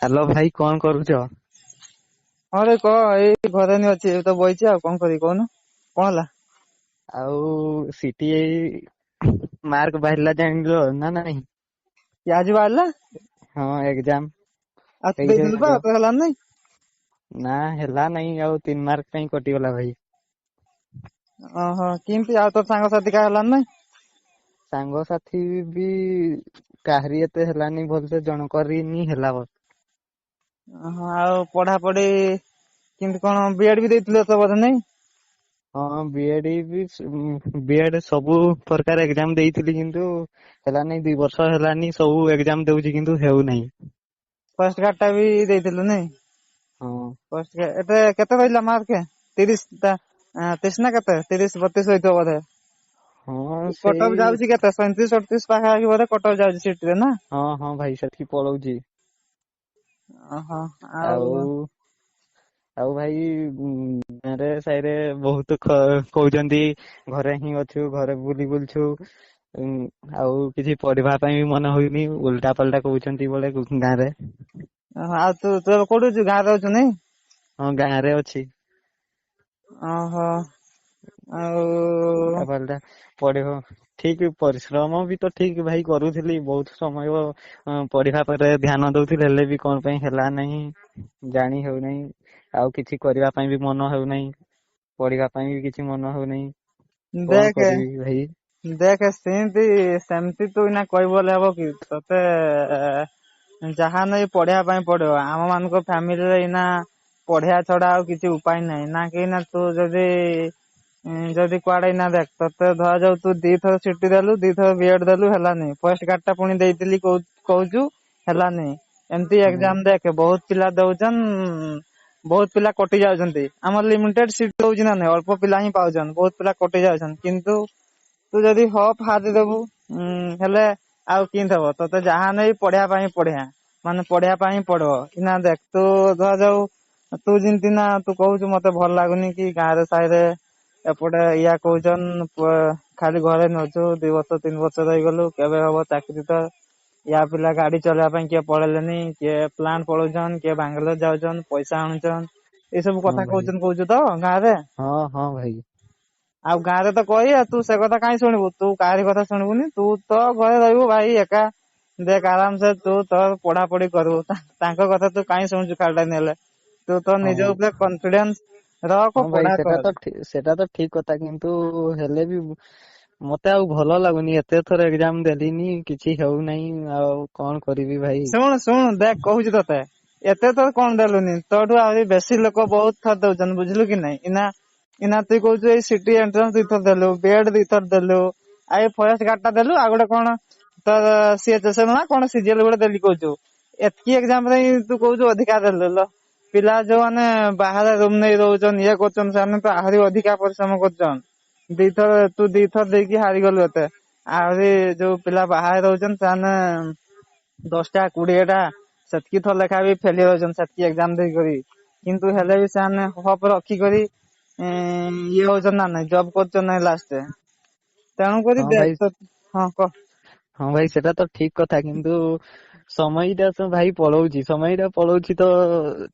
Hello ଭାଇ, କଣ କରୁଛ? ହଁ ରେ କହ। ଏଇ ଘରେ ନି ଅଛି, ଏବେ ତ ବଇଚି, ଆଉ କଣ କରିବି କହୁନୁ, କଣ ହେଲା? ଆଉ ସିଟି ମାର୍କ ବାହାରିଲା, ଜାଣିଲ ନା ନାଇଁ? କି ଆଜି ବାହାରିଲା? ହଁ, ଏକ୍ଜାମ। ଆଉ ତୁ ହେଇଛି ଦେଇଥିଲୁ ପା, ଯୋଉ ତୋର ହେଲାନି ନାଇଁ? ନା, ହେଲା ନାଇଁ, ଆଉ 3 ମାର୍କ ପାଇଁ କଟିଗଲା ଭାଇ। ଓହୋ, କେମିତି? ଆଉ ତୋର ସାଙ୍ଗସାଥି କା ହେଲାନି ନାଇଁ? ସାଙ୍ଗସାଥି ବି କାହାରି ଏତେ ହେଲାନି ଭଲସେ, ଜଣକରିନି ହେଲା। ଓହୋ, ଆଉ ପଢାପଢି କେମିତି କଣ? ବିଏଡ ବି ଦେଇଥିଲୁ ତ ବୋଧେ ନାଇଁ? ହଁ, ବିଏଡ ବି, ବିଏଡ ସବୁ ପ୍ରକାର ଏକ୍ଜାମ ଦେଇଥିଲି କିନ୍ତୁ ହେଲାନି। 2 ବର୍ଷ ହେଲାନି, ସବୁ ଏକ୍ଜାମ ଦଉଛି କିନ୍ତୁ ହେଉନାହିଁ। ଫରେଷ୍ଟ ଗାର୍ଡ ଟା ବି ଦେଇଥିଲୁ ନାଇଁ? ହଁ। ଫରେଷ୍ଟ ଗାର୍ଡ ଏତେ କେତେ ରହିଲା ମାର୍କ? 30 ଟା 30 ନା କେତେ, 30 32 ହେଇଥିବ ବୋଧେ। ହଁ, କଟଅଫ୍ ସେଇ। ଯାଉଛି କେତେ, 37 38 ପାଖାପାଖି ବୋଧେ କଟଅଫ୍ ଯାଉଛି ସିଟିରେ ନା? ହଁ ହଁ ଭାଇ, ସେଠି ପଳଉଛି। ଓହୋ, ଆଉ ଆଉ ଆଉ ଭାଇ, ଗାଁରେ ସାହିରେ ବହୁତ କହୁଛନ୍ତି, ଘରେ ହିଁ ଅଛୁ, ଘରେ ବୁଲି ବୁଲଛୁ, ଉଁ, ଆଉ କିଛି ପଢିବା ପାଇଁ ବି ମନ ହଉନି, ଉଲଟା ପାଲଟା କହୁଛନ୍ତି ବୋଲେ ଗାଁରେ। ଓହୋ, ଆଉ ତୁ ତୁ ଏବେ କୋଉଠି ଅଛୁ? ଗାଁରେ ଅଛୁ ନାଇଁ? ହଁ, ଗାଁରେ ଅଛି। ଓହୋ, ଉଲଟା ଆଉ ପାଲଟା ପଢିବ, ଠିକ ପରିଶ୍ରମ ବି ତ ଠିକ ଭାଇ କରୁଥିଲି, ବହୁତ ସମୟ ପଢିବା ପରେ ଧ୍ୟାନ ଦଉଥିଲି, ହେଲେ ବି କଣ ପାଇଁ ହେଲା ନାହିଁ ଜାଣି ହେଉନାହିଁ। ଆଉ କିଛି କରିବା ପାଇଁ ବି ମନ ହେଉନାହିଁ, ପଢିବା ପାଇଁ ବି କିଛି ମନ ହେଉନାହିଁ। କଣ ଦେଖେ କରିବି ଭାଇ? ଦେଖେ, ସେମିତି ସେମିତି ତୁ ଏଇନା କହିବୁ ବୋଲେ ହବ କି ତତେ? ଯାହା ନେଇ ପଢିବା ପାଇଁ ପଡିବ। ଆମ ମାନଙ୍କ ଫ୍ୟାମିଲିରେ ଏଇନା ପଢିବା ଛଡା ଆଉ କିଛି ଉପାୟ ନାହିଁ ନା କି ନା? ତୁ ଯଦି ଯଦି କୁଆଡେ ଏଇନା ଦେଖ, ତତେ ଧରାଯାଉ ତୁ 2 ଥର ସିଟି ଦେଲୁ, 2 ଥର ବିଏଡ ଦେଲୁ, ହେଲାନି। ଫରେଷ୍ଟ ଗାର୍ଡ ଟା ପୁଣି ଦେଇଥିଲି କହୁଛୁ ହେଲାନି। ଏମିତି ହଁ। ଏକ୍ଜାମ ଦେଖେ, ବହୁତ ପିଲା ଦଉଛନ୍, ବହୁତ ପିଲା କଟି ଯାଉଛନ୍ତି। ଆମର ଲିମିଟେଡ ସିଟ ଦଉଛି ନା ନାଇଁ? ଅଳ୍ପ ପିଲା ହିଁ ପାଉଛନ୍, ବହୁତ ପିଲା କଟି ଯାଉଛନ୍ତି। କିନ୍ତୁ ତୁ ଯଦି ହପ୍ ହାରିଦବୁ ହେଲେ ଆଉ କେମିତି ହବ ତତେ? ଯାହା ନେଇ ପଢିବା ପାଇଁ ପଢିବା, ମାନେ ପଢିବା ପାଇଁ ପଡିବ ନା। ଦେଖ, ତୁ ଧରାଯାଉ ତୁ ଯେମିତି ନା ତୁ କହୁଛୁ ମତେ ଭଲ ଲାଗୁନି କି ଗାଁରେ ସାହିରେ ଏପଟେ ଇୟା କହୁଛନ୍, ଖାଲି ଘରେ ନଉଛୁ, 2 ବର୍ଷ 3 ବର୍ଷ ରହିଗଲୁ, କେବେ ହବ ଚାକିରି ତ? ୟା ପିଲା ଗାଡି ଚଲେଇବା ପାଇଁ କିଏ ପଳେଇଲେନି, କିଏ ପ୍ଲାଣ୍ଟ ପଳଉଛନ୍, କିଏ ବାଙ୍ଗାଲୋର ଯାଉଛନ୍, ପଇସା ଆଣୁଛନ୍, ଏସବୁ ହଁ କଥା ଭାଇ। କହୁଛନ୍, କହୁଛୁ ତ ଗାଁରେ। ହଁ ହଁ ଭାଇ। ଆଉ ଗାଁରେ ତ କହି, ତୁ ସେ କଥା କାହିଁ ଶୁଣିବୁ? ତୁ କାହାରି କଥା ଶୁଣିବୁନି, ତୁ ତ ଘରେ ରହିବୁ ଭାଇ ଏକା। ଦେଖ, ଆରାମସେ ତୁ ତୋର ପଢାପଢି କରିବୁ। ତାଙ୍କ କଥା ତୁ କାହିଁ ଶୁଣୁଛୁ ଖାଲିଟା ନେଲେ? ତୁ ତ ହଁ ନିଜ ଉପରେ କନଫିଡେନ୍ସ ରଖ, ହଁ ଭାଇ, ପଢା ସେଟା କର। ତ ସେଟା ତ ଠିକ କଥା, କିନ୍ତୁ ହେଲେ ବି ମତେ ଆଉ ଭଲ ଲାଗୁନି। ଏତେ ଥର ଏକ୍ଜାମ ଦେଲିନି, କିଛି ହେଉନାହିଁ, ଆଉ କଣ କରିବି ଭାଇ? ଶୁଣୁ ଶୁଣୁ, ଦେଖ, କହୁଛି ତତେ, ଏତେ ଥର କଣ ଦେଲୁନି? ତୋଠୁ ଆହୁରି ବେଶୀ ଲୋକ ବହୁତ ଥର ଦଉଛନ୍ତି, ବୁଝିଲୁ କି ନାଇଁ? ଇନା ଇନା ତୁଇ କହୁଛୁ ଏଇ ସିଟି ଏଣ୍ଟ୍ରାନ୍ସ 2 ଥର ଦେଲୁ, ବିଏଡ 2 ଥର ଦେଲୁ, ଆଉ ଏଇ ଫରେଷ୍ଟ ଗାର୍ଡ ଟା ଦେଲୁ, ଆଉ ଗୋଟେ କଣ ତୋର ସିଏଚଏସ ନା କଣ ସିଜିଏଲ ଗୋଟେ ଦେଲି କହୁଛୁ। ଏତିକି ଏକ୍ଜାମ ରେ ହିଁ ତୁ କହୁଛୁ ଅଧିକା ଦେଲୁ ଲୋ। ପିଲା ଯୋଉମାନେ ବାହାରେ ରୁମ ନେଇ ରହୁଛନ୍ତି, ଇଏ କରୁଛନ୍ତି, ସେମାନେ ତ ଆହୁରି ଅଧିକା ପରିଶ୍ରମ କରୁଛନ୍। 2 ଥର ତୁ 2 ଥର ଦେଇକି ହାରିଗଲୁ ଏତେ, ଆହୁରି ଯୋଉ ପିଲା ବାହାରେ ରହୁଛନ୍ତି ସେମାନେ 10ଟା 20ଟା ସେତିକି ଥର ଲେଖା ବି ଫେଲ ହଉଛନ୍ତି ସେତିକି ଏକ୍ଜାମ ଦେଇକରି। କିନ୍ତୁ ହେଲେ ବି ସେମାନେ ହପ ରଖିକରି ଇଏ ହଉଛନ୍ତି ନା ନାଇଁ, ଜବ କରୁଛନ୍ତି ନାଇଁ ଲାଷ୍ଟରେ? ତେଣୁକରି ହଁ ଭାଇ। ଦେଖ, ହଁ କହ। ହଁ ଭାଇ, ସେଟା ତ ଠିକ କଥା, କିନ୍ତୁ ସମୟଟା ତ ଭାଇ ପଳଉଛି, ସମୟଟା ପଳଉଛି ତ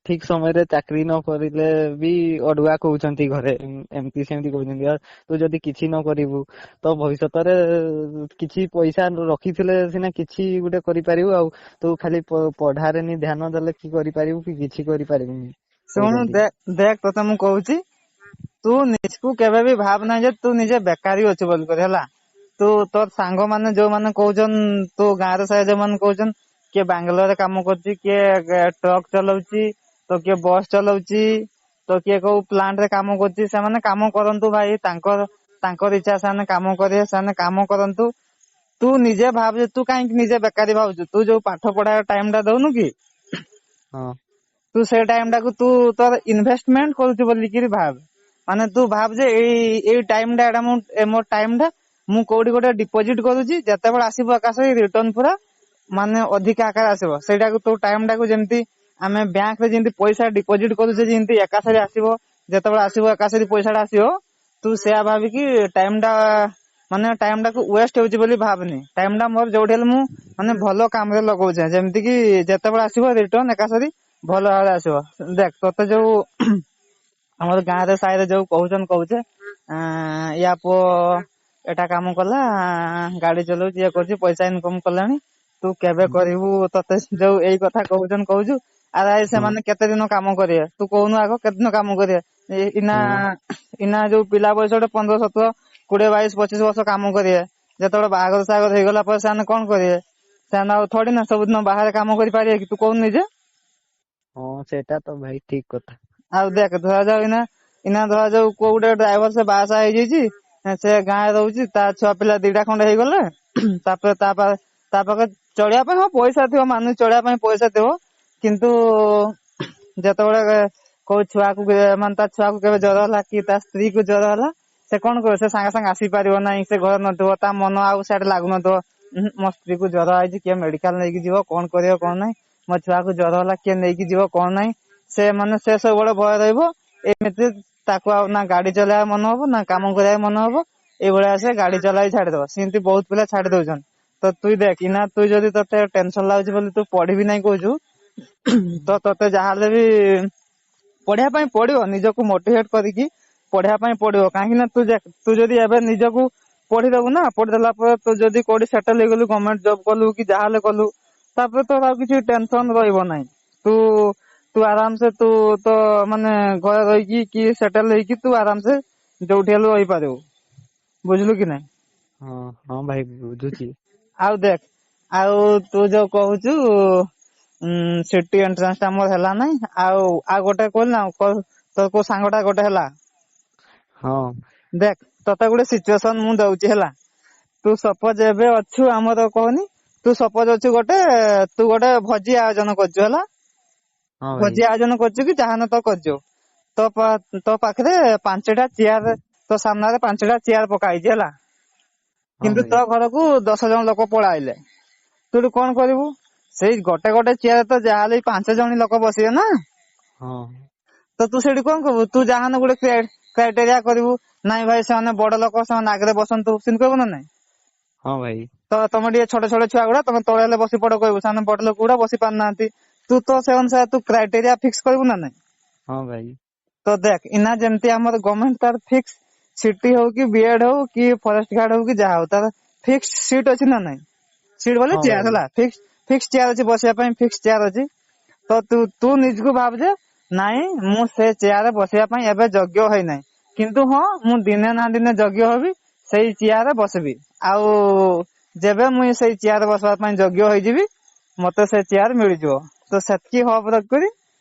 ଠିକ ସମୟରେ ଚାକିରି ନ କରିଲେ ବି ଅଡୁଆ କହୁଛନ୍ତି ଘରେ, ଏମିତି ସେମିତି କହୁଛନ୍ତି। ଆଉ ତୁ ଯଦି କିଛି ନ କରିବୁ ତ ଭବିଷ୍ୟତରେ କିଛି ପଇସା ରଖିଥିଲେ ସିନା କିଛି ଗୋଟେ କରିପାରିବୁ, ଆଉ ତୁ ଖାଲି ପଢାରେ ନି ଧ୍ୟାନ ଦେଲେ କି କରିପାରିବୁ କି? କିଛି କରିପାରିବୁନି ଶୁଣୁ, କହୁଛନ୍ତି। ଦେଖ ଦେଖ, ତତେ ମୁଁ କହୁଛି, ତୁ ନିଜକୁ କେବେ ବି ଭାବ ନାହିଁ ଯେ ତୁ ନିଜେ ବେକାରୀ ଅଛୁ ବୋଲିକରି, ହେଲା? ତୁ ତୋର ସାଙ୍ଗମାନେ ଯୋଉମାନେ କହୁଛନ୍, ତୁ ଗାଁରେ ସାହି ଯୋଉମାନେ କହୁଛନ୍, କିଏ ବାଙ୍ଗାଲୋରରେ କାମ କରୁଛି, କିଏ ଟ୍ରକ୍ ଚଲଉଛି ତ କିଏ ବସ୍ ଚଲଉଛି ତ କିଏ କୋଉ ପ୍ଲାଣ୍ଟ ରେ କାମ କରୁଛି, ସେମାନେ କାମ କରନ୍ତୁ ଭାଇ। ତାଙ୍କର ତାଙ୍କର ଇଚ୍ଛା, ସେମାନେ କାମ କରିବେ, ସେମାନେ କାମ କରନ୍ତୁ। ତୁ ନିଜେ ଭାବ ଯେ ତୁ କାହିଁକି ନିଜେ ବେକାରୀ ଭାବୁଛୁ? ତୁ ଯୋଉ ପାଠ ପଢା ଟାଇମ ଟା ଦଉନୁ କି, ହଁ। ତୁ ସେ ଟାଇମ ଟାକୁ ତୁ ତୋର ଇନଭେଷ୍ଟମେଣ୍ଟ କରୁଛୁ ବୋଲିକିରି ଭାବ। ମାନେ ତୁ ଭାବ ଯେ ଏଇ ଏଇ ଟାଇମ ଟା, ଏଇଟା ମୁଁ ମୋ ଟାଇମ ଟା ମୁଁ କୋଉଠି ଗୋଟେ ଡିପୋଜିଟ କରୁଛି, ଯେତେବେଳେ ଆସିବ ଏକାସହ ରିଟର୍ନ ପୁରା ମାନେ ଅଧିକା ଆକାରରେ ଆସିବ। ସେଇଟାକୁ ତୋ ଟାଇମ ଟାକୁ ଯେମିତି ଆମେ ବ୍ୟାଙ୍କ ରେ ଯେମିତି ପଇସା ଡିପୋଜିଟ କରୁଛେ, ଯେମିତି ଏକାଥରେ ଆସିବ, ଯେତେବେଳେ ଆସିବ ଏକାଥରେ ପଇସା ଟା ଆସିବ, ତୁ ସେୟା ଭାବିକି ଟାଇମ ଟା ମାନେ ଟାଇମ ଟାକୁ ୱେଷ୍ଟ ହଉଛି ବୋଲି ଭାବନି। ଟାଇମ ଟା ମୋର ଯୋଉଠି ହେଲେ ମୁଁ ମାନେ ଭଲ କାମରେ ଲଗଉଛେ, ଯେମିତି କି ଯେତେବେଳେ ଆସିବ ରିଟର୍ନ ଏକାସରି ଭଲ ଭାବରେ ଆସିବ। ଦେଖ ତତେ ଯୋଉ ଆମର ଗାଁ ରେ ସାହିରେ ଯୋଉ କହୁଛନ କହୁଛେ ୟା ପୁଅ ଏଟା କାମ କଲା, ଗାଡି ଚଲଉଛି, ଇଏ କରୁଛି, ପଇସା ଇନକମ କଲାଣି, ତୁ କେବେ କରିବୁ, ତତେ ଯୋଉ ଏଇ କଥା କହୁଛନ କହୁଛୁ। ଆରେ ଭାଇ, ସେମାନେ କେତେ ଦିନ କାମ କରିବେ ତୁ କହୁନୁ? ଆଗ କେତେ ଦିନ କାମ କରିବେ? ଇନା ଇନା ଯୋଉ ପିଲା ବୟସ ଗୋଟେ 15 17 20 22 25 ବର୍ଷ କାମ କରିବେ, ଯେତେବେଳେ ବାହାଘର ସାହାଘର ହେଇଗଲା ପରେ ସେମାନେ କଣ କରିବେ? ସେମାନେ ଆଉ ଥୋଡି ନା ସବୁଦିନ ବାହାରେ କାମ କରିପାରିବେ କି? ତୁ କହୁନୁ ନିଜେ। ହଁ, ସେଟା ତ ଭାଇ ଠିକ କଥା। ଆଉ ଦେଖ, ଧରାଯାଉ ଏଇନା ଏଇନା ଧରାଯାଉ କୋଉ ଗୋଟେ ଡ୍ରାଇଭର, ସେ ବାହାସାହା ହେଇଯାଇଛି, ସେ ଗାଁରେ ରହୁଛି, ତା ଛୁଆ ପିଲା ଦିଟା ଖଣ୍ଡେ ହେଇଗଲେ, ତାପରେ ତା ପାଖରେ ଚଳିବା ପାଇଁ ହଁ ପଇସା ଥିବ, ମାନୁଛି ଚଳିବା ପାଇଁ ପଇସା ଥିବ, କିନ୍ତୁ ଯେତେବେଳେ କୋଉ ଛୁଆକୁ ମାନେ ତା ଛୁଆକୁ କେବେ ଜର ହେଲା କି ତା ସ୍ତ୍ରୀ କୁ ଜର ହେଲା, ସେ କଣ କରିବ? ସେ ସାଙ୍ଗେ ସାଙ୍ଗେ ଆସିପାରିବ ନାହିଁ, ସେ ଘରେ ନଥିବ, ତା ମନ ଆଉ ସିଆଡେ ଲାଗୁନଥିବ। ମୋ ସ୍ତ୍ରୀ କୁ ଜର ହେଇଛି, କିଏ ମେଡିକାଲ ନେଇକି ଯିବ, କଣ କରିବ କଣ ନାହିଁ, ମୋ ଛୁଆକୁ ଜର ହେଲା, କିଏ ନେଇକି ଯିବ କଣ ନାହିଁ, ସେ ମାନେ ସେ ସବୁବେଳେ ଭୟ ରହିବ। ଏମିତି ତାକୁ ଆଉ ନା ଗାଡି ଚଲେଇବା ମନ ହବ ନା କାମ କରିବା ମନ ହବ। ଏଇଭଳିଆ ସେ ଗାଡି ଚଲେଇ ଛାଡିଦବ। ସେମିତି ବହୁତ ପିଲା ଛାଡି ଦଉଛନ୍ତି। ତ ତୁଇ ଦେଖ ନା, ତୁ ଯଦି ତତେ ଟେନସନ ଲାଗୁଛି ବୋଲି ତୁ ପଢିବି ନାଇଁ କହୁଛୁ, ତ ତତେ ଯାହାହେଲେ ବି ପଢିବା ପାଇଁ ପଡିବ। ନିଜକୁ ମୋଟିଭେଟ କରିକି ପଢିବା ପାଇଁ ପଡିବ। କାହିଁକି ନା ତୁ ତୁ ଯଦି ଏବେ ନିଜକୁ ପଢିଦବୁ ନା, ପଢିଦେଲା ପରେ ତୁ ଯଦି କୋଉଠି ସେଟଲ ହେଇଗଲୁ, ଗଭର୍ଣମେଣ୍ଟ ଜବ କଲୁ କି ଯାହାହେଲେ କଲୁ, ତାପରେ ତୋର ଆଉ କିଛି ଟେନସନ ରହିବ ନାହିଁ। ତୁ ତୁ ଆରାମସେ ତୁ ତ ମାନେ ଘରେ ରହିକି କି ସେଟଲ ହେଇକି ତୁ ଆରାମସେ ଯୋଉଠି ହେଲେ ରହିପାରିବୁ। ବୁଝିଲୁ କି ନାଇଁ? ହଁ ହଁ ଭାଇ, ବୁଝୁଛି। ଆଉ ଦେଖ, ଆଉ ତୁ ଯୋଉ କହୁଛୁ ସିଟି ଏଣ୍ଟ୍ରାନ୍ସ ଟା ମୋର ହେଲା ନାଇଁ, ଆଉ ଆଉ ଗୋଟେ କହିଲୁ ନା ତୋର କୋଉ ସାଙ୍ଗଟା ଗୋଟେ ହେଲା। ହଁ। ଦେଖ, ତତେ ଗୋଟେ ସିଚୁଏସନ ମୁଁ ଦଉଛି ହେଲା। ତୁ ସପୋଜ ଏବେ ଅଛୁ ଆମର କହନି, ତୁ ସପୋଜ ଅଛୁ ଗୋଟେ, ତୁ ଗୋଟେ ଭୋଜି ଆୟୋଜନ କରୁଛୁ ହେଲା। ହଁ ଭାଇ। ଭୋଜି ଆୟୋଜନ କରୁଛୁ କି ଯାହା ନ ତ କରୁଛୁ, ତୋ ତୋ ପାଖରେ 5ଟା ଚେୟାର, ତୋ ସାମ୍ନାରେ 5ଟା ଚେୟାର ପକା ହେଇଛି ହେଲା। ହଁ କିନ୍ତୁ ଭାଇ। ତୋ ଘରକୁ 10 ଜଣ ଲୋକ ପଳେଇଆଇଲେ, ତୁ ଏଠୁ କଣ କରିବୁ? ସେଇ ଗୋଟେ ଗୋଟେ ଚେୟାର ତ ଯାହାହେଲେ 5 ଜଣ ଲୋକ ବସିବେ ନା? ହଁ। ତ ତୁ ସେଠି କଣ କରିବୁ? ତୁ ଯାହାହେନେ ଗୋଟେ କ୍ରାଇଟେରିଆ କରିବୁ। ନାଇଁ ଭାଇ, ସେମାନେ ବଡ ଲୋକ, ସେମାନେ ଆଗରେ ବସନ୍ତୁ, ସେମିତି କହିବୁ ନା ନାଇଁ? ହଁ ଭାଇ। ତ ତମେ ଟିକେ ଛୋଟ ଛୋଟ ଛୁଆ ଗୁଡା ତମେ ତଳେ ହେଲେ ବସି ପଡ କହିବୁ। ସେମାନେ ବଡ ଲୋକ ଗୁଡା ବସି ପାରୁନାହାନ୍ତି। ତୁ ତ ସେ ଅନୁସାରେ ତୁ କ୍ରାଇଟେରିଆ ଫିକ୍ସ କରିବୁ ନା ନାଇଁ? ହଁ ଭାଇ। ତ ଦେଖ, ଇନା ଯେମିତି ଆମର ଗଭର୍ଣମେଣ୍ଟ ତାର ଫିକ୍ସ ସିଟି ହଉ କି ବିଏଡ ହଉ କି ଫରେଷ୍ଟ ଗାର୍ଡ ହଉ କି ଯାହା ହଉ, ତାର ଫିକ୍ସ ସିଟ୍ ଅଛି ନା ନାଇଁ? ସିଟ୍ ବୋଲେ ହଁ ଚେୟାର ଭାଇ। ହେଲା, ଫିକ୍ସ ଫିକ୍ସ ଚେୟାର ଅଛି, ବସିବା ପାଇଁ ଫିକ୍ସ ଚେୟାର ଅଛି। ତ ତୁ ତୁ ନିଜକୁ ଭାବ ଯେ ନାଇଁ, ମୁଁ ସେ ଚେୟାରରେ ବସିବା ପାଇଁ ଏବେ ଯୋଗ୍ୟ ହେଇନାହିଁ, କିନ୍ତୁ ହଁ ମୁଁ ଦିନେ ନା ଦିନେ ଯୋଗ୍ୟ ହେବି, ସେଇ ଚେୟାରରେ ବସିବି। ଆଉ ଯେବେ ମୁଇଁ ସେଇ ଚେୟାରରେ ବସିବା ପାଇଁ ଯୋଗ୍ୟ ହେଇଯିବି, ମତେ ସେ ଚେୟାର ମିଳିଯିବ। ତ ସେତିକି ହୋପ ରଖିକରି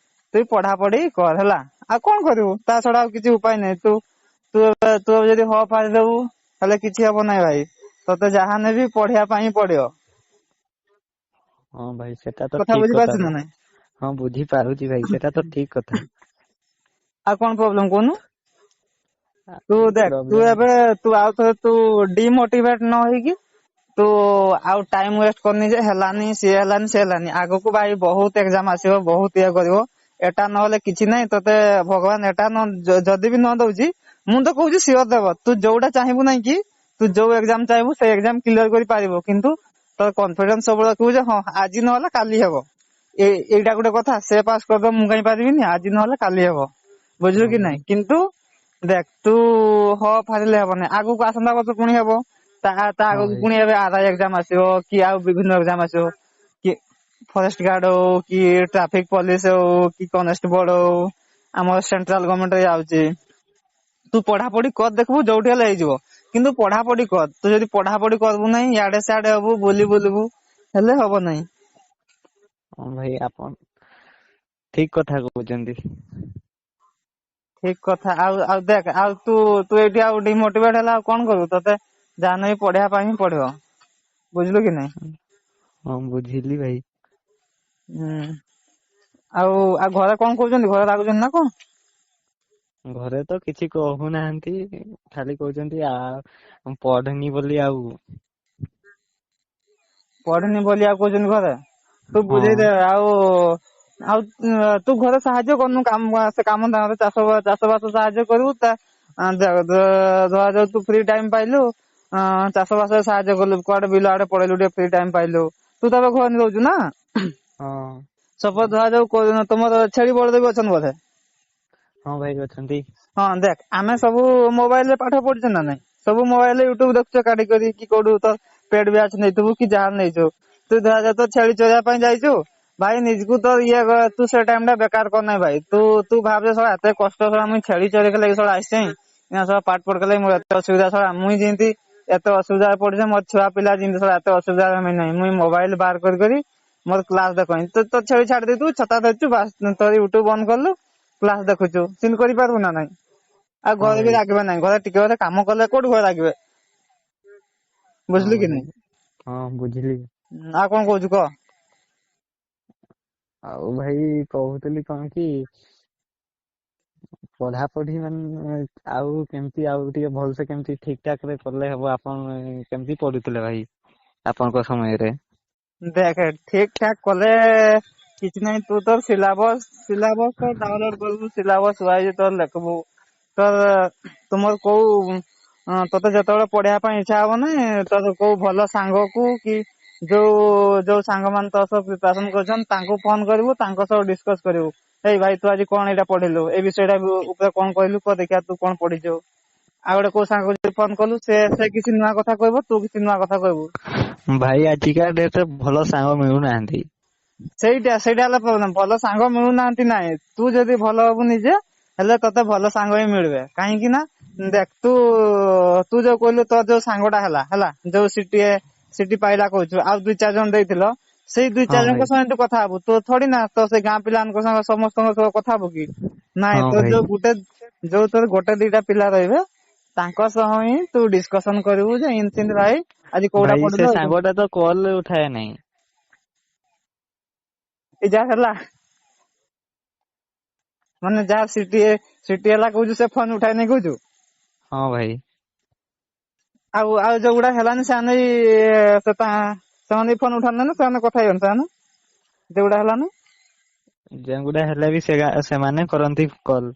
ତୁଇ ପଢାପଢି କର ହେଲା। ଆଉ କଣ କରିବୁ? ତା ଛଡା ଆଉ କିଛି ଉପାୟ ନାହିଁ। ତୁ ତୁ ତୁ ଏବେ ଯଦି ହପ ହାରିଦବୁ ହେଲେ କିଛି ହବ ନାଇଁ ଭାଇ। ତତେ ଯାହା ନେବି ପଢିବା ପାଇଁ ପଡିବ। ହଁ ଭାଇ, ସେଟା ତ କଥା ଠିକ କଥା। ବୁଝିପାରୁଛୁ ନା ନାଇଁ? ହଁ, ବୁଝିପାରୁଛି ଭାଇ, ସେଟା ତ ଠିକ କଥା। ଆଉ କଣ ପ୍ରୋବ୍ଲେମ କହୁନୁ ତୁ? ଦେଖ, ତୁ ପ୍ରୋବ୍ଲେମ ଏବେ ତୁ ଆଉ ଥରେ ତୁ ଡିମୋଟିଭେଟ ନ ହେଇକି ତୁ ଆଉ ଟାଇମ ୱେଷ୍ଟ କରନି ଯେ ହେଲାନି, ସିଏ ହେଲାନି, ସେ ହେଲାନି। ଆଗକୁ ଭାଇ ବହୁତ ଏକ୍ଜାମ ଆସିବ, ବହୁତ ଇଏ କରିବ। ଏଟା ନହେଲେ କିଛି ନାଇଁ, ତତେ ଭଗବାନ ଏଟା ନ ଯଦି ବି ନ ଦଉଛି, ମୁଁ ତ କହୁଛି ସିଓର ଦବ। ତୁ ଯୋଉଟା ଚାହିଁବୁ ନାଇଁ କି ତୁ ଯୋଉ ଏକ୍ଜାମ ଚାହିଁବୁ ସେଇ ଏକ୍ଜାମ କ୍ଲିୟର କରିପାରିବୁ। କିନ୍ତୁ ତୋର କନଫିଡେନ୍ସ ସବୁବେଳେ ରଖିବୁ ଯେ ହଁ, ଆଜି ନହେଲେ କାଲି ହବ। ଏଇଟା ଗୋଟେ କଥା, ସେ ପାସ୍ କରିଦବ ମୁଁ କାଇଁ ପାରିବିନି? ଆଜି ନହେଲେ କାଲି ହବ। ବୁଝିଲୁ ହଁ କି ଭାଇ। ନାଇଁ? କିନ୍ତୁ ଦେଖ, ତୁ ହପ ହାରିଲେ ହବନି। ଆଗକୁ ଆସନ୍ତା ବର୍ଷ ପୁଣି ହବ, ତା ତା ହଁ ଆଗକୁ ଭାଇ। ପୁଣି ଏବେ ଆର I exam ଆସିବ କି ଆଉ ବିଭିନ୍ନ ଏକ୍ଜାମ ଆସିବ, କି ଫରେଷ୍ଟ ଗାର୍ଡ ହଉ କି ଟ୍ରାଫିକ ପୋଲିସ ହଉ କି କନେଷ୍ଟବଳ ହଉ, ଆମର ସେଣ୍ଟ୍ରାଲ ଗଭର୍ଣମେଣ୍ଟ ରେ ଯାଉଛି। ତୁ ପଢାପଢି କର, ଦେଖିବୁ ଯୋଉଠି ହେଲେ ହେଇଯିବ। କିନ୍ତୁ ପଢାପଢି କର। ତୁ ଯଦି ପଢାପଢି କରିବୁ ନାହିଁ, ଇଆଡେ ସିଆଡେ ହବୁ, ବୁଲି ବୁଲିବୁ ହେଲେ ହବ ନାହିଁ। ହଁ ଭାଇ, ଆପଣ ଠିକ କଥା କହୁଛନ୍ତି। ଠିକ କଥା। ଆଉ ଆଉ ଦେଖ, ଆଉ ତୁ ତୁ ଏଇଠି ଆଉ ଡିମୋଟିଭେଟ ହେଲା ଆଉ କଣ କରିବୁ? ତତେ ଯାହା ନେଇ ପଢିବା ପାଇଁ ହିଁ ପଡିବ। ବୁଝିଲୁ କି ନାଇଁ? ହଁ, ବୁଝିଲି ଭାଇ। ହୁଁ, ଆଉ ଆଉ ଘରେ କଣ କହୁଛନ୍ତି? ଘରେ ରାଗୁଛନ୍ତି ନା କଣ? ଘରେ ତ କିଛି କହୁନାହାନ୍ତି, ଖାଲି କହୁଛନ୍ତି ଆ ପଢନି ବୋଲି ଆଉ। ପଢିନି ବୋଲି ଆଉ କହୁଛନ୍ତି ଘରେ? ତୁ ହଁ। ବୁଝେଇଦେ। ଆଉ ଆଉ ତୁ ଘରେ ସାହାଯ୍ୟ କରୁନୁ କାମ, ସେ କାମ ଦାମରେ, ଚାଷ ଚାଷ ବାସ ସାହାଯ୍ୟ କରିବୁ। ତା ଧରାଯାଉ ତୁ ଫ୍ରି ଟାଇମ ପାଇଲୁ, ଚାଷ ବାସରେ ସାହାଯ୍ୟ କଲୁ, କୁଆଡେ ବିଲ ଆଡେ ପଳେଇଲୁ, ଟିକେ ଫ୍ରି ଟାଇମ ପାଇଲୁ। ତୁ ତ ଏବେ ଘରେ ରହୁଛୁ ନା? ହଁ। ସପୋଜ ଧରାଯାଉ ତମର ଛେଳି ବଳଦ ବି ଅଛନ୍ତି ବୋଧେ? ହଁ ଭାଇ, ଅଛନ୍ତି। ହଁ, ଦେଖ, ଆମେ ସବୁ ମୋବାଇଲ ରେ ପାଠ ପଢୁଛେ ନା ନାଇଁ? ସବୁ ମୋବାଇଲ ରେ ୟୁଟ୍ୟୁବ ଦେଖୁଛେ କାଢି କରି, କି କୋଉଠୁ ତ ପେଡ ବ୍ୟାଚ୍ ନେଇଥିବୁ କି ଯାହା ନେଇଛୁ। ତୁ ଧରାଯାଉ ତ ଛେଳି ଚରେଇବା ପାଇଁ ଯାଇଛୁ ଭାଇ, ନିଜକୁ ତ ଇଏ ତୁ ସେ ଟାଇମ ଟା ବେକାର କରନାହିଁ ଭାଇ। ତୁ ତୁ ଭାବେ, ଶଳା ଏତେ କଷ୍ଟ, ଶଳା ମୁଇଁ ଛେଳି ଚରେଇକି ଲାଗି ଶଳା ଆସିଛେଁ, ଶଳା ପାଠ ପଢ ଲାଗି ମୋର ଏତେ ଅସୁବିଧା, ଶଳା ମୁଇଁ ଯେମିତି ଏତେ ଅସୁବିଧାରେ ପଡୁଛେ, ମୋର ଛୁଆ ପିଲା ଯେମିତି ଶଳା ଏତେ ଅସୁବିଧା ନାହିଁ, ମୁଇଁ ମୋବାଇଲ ବାହାର କରି କରି ମୋର କ୍ଲାସ ଦେଖ। ତୁ ତ ଛେଳି ଛାଡି ଦେଇଥିବୁ, ଛତା ଧରିଛୁ, ବାସ୍ ତୋର ୟୁଟ୍ୟୁବ ବନ୍ଦ କଲୁ, କ୍ଲାସ ଦେଖୁଛୁ। ସେମିତି କରିପାରିବୁ ନା ନାଇଁ? ଆଉ ହଁ ଘରେ ବି ଭାଇ। ରାଗିବେ ନାହିଁ। ଘରେ ଟିକେ ଘରେ କାମ କଲେ କୋଉଠି ଘରେ ରାଗିବେ? ହଁ ବୁଝିଲୁ କି ଭାଇ। ନାଇଁ? ହଁ, ବୁଝିଲି। ଆଉ କଣ କହୁଛୁ କହ। ଆଉ ଭାଇ, କହୁଥିଲି କଣ କି, ପଢାପଢି ମାନେ ଆଉ କେମିତି, ଆଉ ଟିକେ ଭଲସେ କେମିତି ଠିକ ଠାକ ରେ କଲେ ହବ? ଆପଣ କେମିତି ପଢୁଥିଲେ ଭାଇ ଆପଣଙ୍କ ସମୟରେ? ଦେଖେ, ଠିକ ଠାକ କଲେ କିଛି ନାହିଁ। ତୁ ତୋର ସିଲାବସ ତ ଡାଉନଲୋଡ କରିବୁ, ସିଲାବସ ୱାଇଜ ତୋର ଲେଖିବୁ। ତୋର ତୁମର କୋଉ ତତେ ଯେତେବେଳେ ପଢିବା ପାଇଁ ଇଚ୍ଛା ହବ ନା, ତୋର କୋଉ ଭଲ ସାଙ୍ଗ କୁ କି ଯୋଉ ଯୋଉ ସାଙ୍ଗମାନେ ତୋ ସହ ପ୍ରିପାରେସନ କରୁଛନ୍ତି, ତାଙ୍କୁ ଫୋନ କରିବୁ, ତାଙ୍କ ସହ ଡିସକସ କରିବୁ। ଏଇ ଭାଇ, ତୁ ଆଜି କଣ ଏଇଟା ପଢିଲୁ, ଏଇ ବିଷୟଟା ଉପରେ କଣ କହିଲୁ, କହ ଦେଖିବା, ତୁ କଣ ପଢିଛୁ? ଆଉ ଗୋଟେ କୋଉ ସାଙ୍ଗକୁ ଯଦି ଫୋନ କଲୁ, ସେ ସେ କିଛି ନୂଆ କଥା କହିବ, ତୁ କିଛି ନୂଆ କଥା କହିବୁ। ଭାଇ, ଆଜିକା ଡେଟ୍ ରେ ଭଲ ସାଙ୍ଗ ମିଳୁନାହାନ୍ତି। ସେଇଟା ହେଲା ପ୍ରୋବ୍ଲେମ। ଭଲ ସାଙ୍ଗ ମିଳୁନାହାନ୍ତି ନାଇଁ, ତୁ ଯଦି ଭଲ ହବୁ ନିଜେ ହେଲେ ତତେ ଭଲ ସାଙ୍ଗ ହିଁ ମିଳିବେ। କାହିଁକି ନା ଦେଖ, ତୁ ତୁ ଯୋଉ କହିଲୁ ତୋର ଯୋଉ ସାଙ୍ଗଟା ହେଲା ହେଲା ଯୋଉ ସିଟି ସିଟି ପାଇଲା କହୁଛୁ, ଆଉ ଦୁଇ ଚାରି ଜଣ ଦେଇଥିଲ, ସେଇ ଦୁଇ ହଁ ଚାରି ଜଣଙ୍କ ଭାଇ। ସହ ତୁ କଥା ହବୁ। ତୁ ଥୋଡି ନା ତ ସେଇ ଗାଁ ପିଲାଙ୍କ ସାଙ୍ଗ ସମସ୍ତଙ୍କ ସହ କଥା ହବୁ କି ନାଇଁ? ହଁ ତୋର ଭାଇ। ଯୋଉ ଗୋଟେ ଯୋଉ ତୋର ଗୋଟେ ଦିଟା ପିଲା ରହିବେ, ତାଙ୍କ ସହ ହିଁ ତୁ ଡିସକସନ କରିବୁ ଯେ ଏମିତି ଏମିତି ଭାଇ, ଆଜି କୋଉଟା ଭାଇ, ସେ ପଢିଲ? ସାଙ୍ଗ ଟା ତ କଲ ଉଠାଏ ନାହିଁ। ଏ ଯାହା ହେଲା, ମାନେ ଯାହା ସିଟି ସିଟି ହେଲା କହୁଛୁ, ସେ ଫୋନ ଉଠାଇ ନାଇଁ କହୁଛୁ? ହଁ ଭାଇ। ଆଉ ଆଉ ଯୋଉଗୁଡା ହେଲାନି, ସେମାନେ ସେ ସେମାନେ ଫୋନ ଉଠାନ୍ତିନି ନା, ସେମାନେ କଥା ହେଇଗନି ସେମାନେ ଯୋଉଗୁଡା ହେଲାନି? ଯେଉଁଗୁଡା ହେଲେ ବି ସେ ସେମାନେ କରନ୍ତି କଲ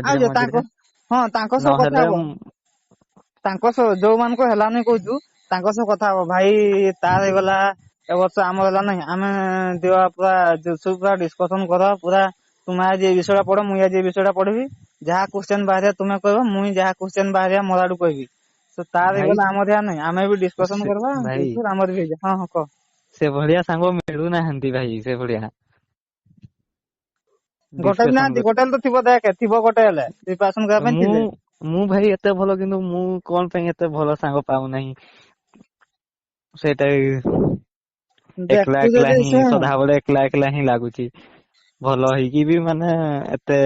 ଆଉ ମଝିରେ ଯେ ତାଙ୍କ ମଝିରେ। ହଁ, ତାଙ୍କ ସହ କଥା ନହେଲେ ହବ। ତାଙ୍କ ସହ ଯୋଉମାନଙ୍କୁ ହେଲାନି କହୁଛୁ, ତାଙ୍କ ସହ କଥା ହବ। ଭାଇ, ତାର ହେଇଗଲା ଏ ବର୍ଷ, ଆମର ହେଲା ନାହିଁ, ଆମେ ଦିଅ ପୁରା ସବୁ ପୁରା ଡିସକସନ କର ପୁରା। ତୁମେ ଆଜି ଏଇ ବିଷୟ ଟା ପଢ, ମୁଁ ଆଜି ଏଇ ବିଷୟ ଟା ପଢିବି। ଯାହା କୋଶ୍ଚେନ ବାହାରିବ ତୁମେ କହିବ, ମୁଁ ଯାହା କୋଶ୍ଚେନ ବାହାରିବ ମୋର ଆଡୁ କହିବି। ତ ତାର ଭାଇ ହେଇଗଲା, ଆମର ହେଲା ନାହିଁ, ଆମେ ବି ଡିସକସନ ସେ କରିବା। ଭାଇ, ଆମର ବି ହେଇଯିବ। ହଁ ହଁ, କହ। ସେ ଭଳିଆ ସାଙ୍ଗ ମିଳୁନାହାନ୍ତି ଭାଇ, ସେ ଭଳିଆ ଗୋଟେ ବି ଡିସକସନ ନାହାନ୍ତି? ଗୋଟେ ହେଲେ ତ ଥିବ, ଦେଖେ, ଥିବ ଗୋଟେ ହେଲେ ପ୍ରିପାରେସନ କରିବା ପାଇଁ ମୁଁ ଥିବେ। ମୁଁ ଭାଇ ଏତେ ଭଲ, କିନ୍ତୁ ମୁଁ କଣ ପାଇଁ ଏତେ ଭଲ ସାଙ୍ଗ ପାଉନାହିଁ? ସେଇଟା ବି ଦେଖ, ଏକଲା ତୁ ଏକଲା ଯଦି ହିଁ ଶୁଣୁ ସଦାବେଳେ ଏକଲା ଏକଲା ହିଁ ଲାଗୁଛି। ଭଲ ହେଇକି ବି ମାନେ ଏତେ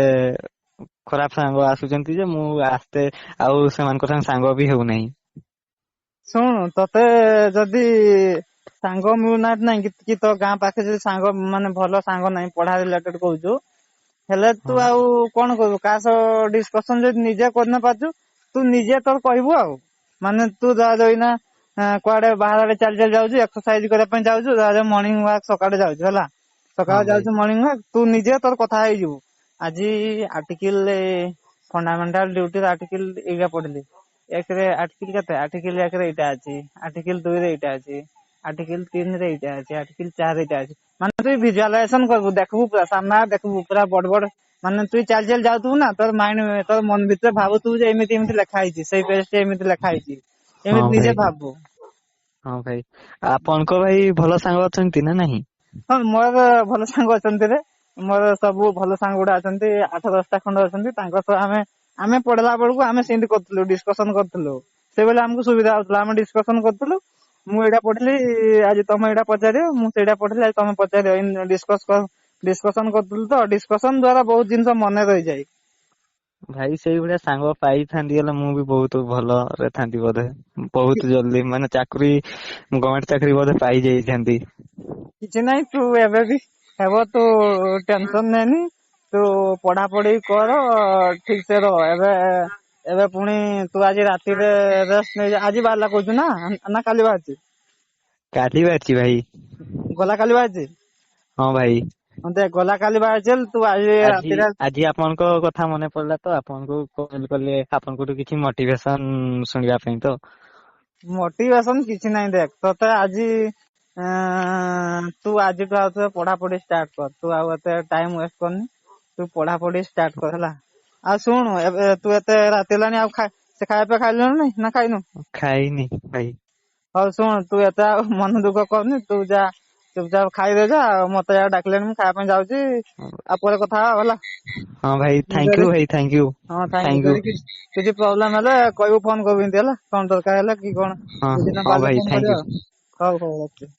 ଖରାପ ସାଙ୍ଗ ଆସୁଛନ୍ତି ଯେ ମୁଁ ଆସ୍ତେ ଆଉ ସେମାନଙ୍କ ସାଙ୍ଗେ ସାଙ୍ଗ ବି ହେଉନାହିଁ। ଶୁଣୁ, ତତେ ଯଦି ସାଙ୍ଗ ମିଳୁନାହାନ୍ତି ନାଇଁ କି, ତୋ ଗାଁ ପାଖରେ ଯଦି ସାଙ୍ଗ ମାନେ ଭଲ ସାଙ୍ଗ ନାହିଁ, ପଢା ରିଲେଟେଡ କହୁଛୁ, ହେଲେ ତୁ ହଁ। ଆଉ କଣ କରିବୁ? କାହା ସହ ଡିସକସନ ଯଦି ନିଜେ କରିନ ପାରୁଛୁ, ତୁ ନିଜେ ତୋର କହିବୁ। ଆଉ ମାନେ ତୁ ଯାହା ଏଇନା କୁଆଡେ ବାହାର ଆଡେ ଚାଲି ଚାଲି ଯାଉଛୁ, ଏକ୍ସରସାଇଜ କରିବା ପାଇଁ ଯାଉଛୁ, ମର୍ଣ୍ଣିଂ ୱାକ ସକାଳେ ଯାଉଛୁ, ହେଲା, ହଁ ସକାଳେ ଭାଇ। ଯାଉଛୁ ମର୍ଣ୍ଣିଂ ୱାକ, ତୁ ନିଜେ ତୋର କଥା ହେଇଯିବୁ। ଆଜି ଆର୍ଟିକିଲ, ଫଣ୍ଡାମେଣ୍ଟାଲ ଡ୍ୟୁଟି ଆର୍ଟିକିଲ ଏଇଟା ପଢିଲି, ଏକରେ ଆର୍ଟିକିଲ କେତେ, ଆର୍ଟିକିଲ 1ରେ ଏଇଟା ଅଛି, ଆର୍ଟିକିଲ 2ରେ ଏଇଟା ଅଛି, ଆର୍ଟିକିଲ 3ରେ ଏଇଟା ଅଛି, ଆର୍ଟିକିଲ 4ରେ ଏଇଟା ଅଛି। ମାନେ ତୁ ଭିଜୁଆଲାଇଜେସନ କରିବୁ, ଦେଖିବୁ ପୁରା ସାମ୍ନା ଦେଖିବୁ ପୁରା ବଡ ବଡ। ମାନେ ତୁ ଚାଲି ଚାଲି ଯାଉଥିବୁ ନା, ତୋର ମାଇଣ୍ଡ ତୋର ମନ ଭିତରେ ଭାବୁଥିବୁ ଯେ ଏମିତି ଏମିତି ଲେଖା ହେଇଛି, ସେଇ ପେଜ ରେ ଏମିତି ଲେଖା ହେଇଛି, ହଁ ଏମିତି ନିଜେ ଭାଇ। ଭାବୁ। ହଁ ଭାଇ, ଆପଣଙ୍କ ଭାଇ ଭଲ ସାଙ୍ଗ ଅଛନ୍ତି ନା ନାହିଁ? ହଁ, ମୋର ଭଲ ସାଙ୍ଗ ଅଛନ୍ତି ରେ। ମୋର ସବୁ ଭଲ ସାଙ୍ଗ ଗୁଡା ଅଛନ୍ତି, 8-10ଟା ଖଣ୍ଡେ ଅଛନ୍ତି। ତାଙ୍କ ସହ ଆମେ ଆମେ ପଢିଲା ବେଳକୁ ଆମେ ସେମିତି କରୁଥିଲୁ, ଡିସକସନ କରୁଥିଲୁ। ସେଇବେଳେ ଆମକୁ ସୁବିଧା ହଉଥିଲା, ଆମେ ଡିସକସନ କରୁଥିଲୁ। ମୁଁ ଏଇଟା ପଢିଲି ଆଜି, ତମେ ଏଇଟା ପଚାରିବ, ମୁଁ ସେଇଟା ପଢିଲି ଆଜି, ତମେ ପଚାରିବ, ଡିସକସ ଡିସକସନ କରୁଥିଲୁ। ତ ଡିସକସନ ଦ୍ଵାରା ବହୁତ ଜିନିଷ ମନେ ରହିଯାଏ। ଭାଇ, ସେଇଭଳିଆ ସାଙ୍ଗ ପାଇଥାନ୍ତି ହେଲେ ମୁଁ ବି ବହୁତ ଭଲରେ ଥାନ୍ତି ବୋଧେ। ବହୁତ ଜଲଦି ମାନେ ଚାକିରି, ଗଭର୍ଣମେଣ୍ଟ ଚାକିରି ବୋଧେ ପାଇଯାଇଥାନ୍ତି। କିଛି ନାହିଁ, ତୁ ଏବେ ବି ହେବ, ତୁ ଟେନସନ ନେନି, ତୁ ପଢାପଢି କର, ଠିକ ସେ ରହ। ଏବେ ଏବେ ପୁଣି ତୁ ଆଜି ରାତିରେ ରେଷ୍ଟ ନେଇ, ଆଜି ବାହାରିଲା କହୁଛୁ ନା, ନା କାଲି ବାହାରିଛି? କାଲି ବାହାରିଛି ଭାଇ। ଗଲା କାଲି ବାହାରିଛି? ହଁ ଭାଇ। ହଁ, ଦେଖ, ଗଲା କାଲି ବାହାରିଛି, ତୁ ଆଜି ଆଜି ରାତିରେ ଆଜି ଆପଣଙ୍କ କଥା ମନେ ପଡିଲା ତ ଆପଣଙ୍କୁ କଲ କଲି, ଆପଣଙ୍କଠୁ କିଛି ମୋଟିଭେସନ ଶୁଣିବା ପାଇଁ ତ। ମୋଟିଭେସନ କିଛି ନାହିଁ। ଦେଖ, ତତେ ଆଜି ତୁ ଆଜିଠୁ ଆଉ ଥରେ ପଢାପଢି ଷ୍ଟାର୍ଟ କର। ତୁ ଆଉ ଏତେ ଟାଇମ ୱେଷ୍ଟ କରନି, ତୁ ପଢାପଢି ଷ୍ଟାର୍ଟ କର, ହେଲା? ଆଉ ଶୁଣୁ, ଏବେ ତୁ ଏତେ ରାତି ହେଲାଣି, ଆଉ ସେ ଖାଇବା ପିଇବା ଖାଇଲୁଣି ନାଇଁ ନା ଖାଇନୁ? ଖାଇନି ଭାଇ। ହଉ ଶୁଣ, ତୁ ଏତେ ଆଉ ମନ ଦୁଃଖ କରନି। ତୁ ଯା, ଚୁପଚାପ ଖାଇଦେ ଯା। ଆଉ ମତେ ଇଆଡେ ଡାକିଲେଣି, ମୁଁ ଖାଇବା ପାଇଁ ଯାଉଛି। ଆଉ ପରେ କଥା ହବା, ହେଲା? ହଁ ଭାଇ, thank you ଭାଇ, thank you. ହଁ, thank you. କିଛି ପ୍ରୋବ୍ଲେମ ହେଲେ କହିବୁ, ଫୋନ କରିବୁ ଏମିତି, ହେଲା? କଣ ଦରକାର ହେଲେ କି କଣ ହଁ। ବୁଝି ନ ହଁ ପାରିଲେ ଭାଇ, ଫୋନ thank କରିବ। You. ହଉ ହଉ, ରଖୁଛି।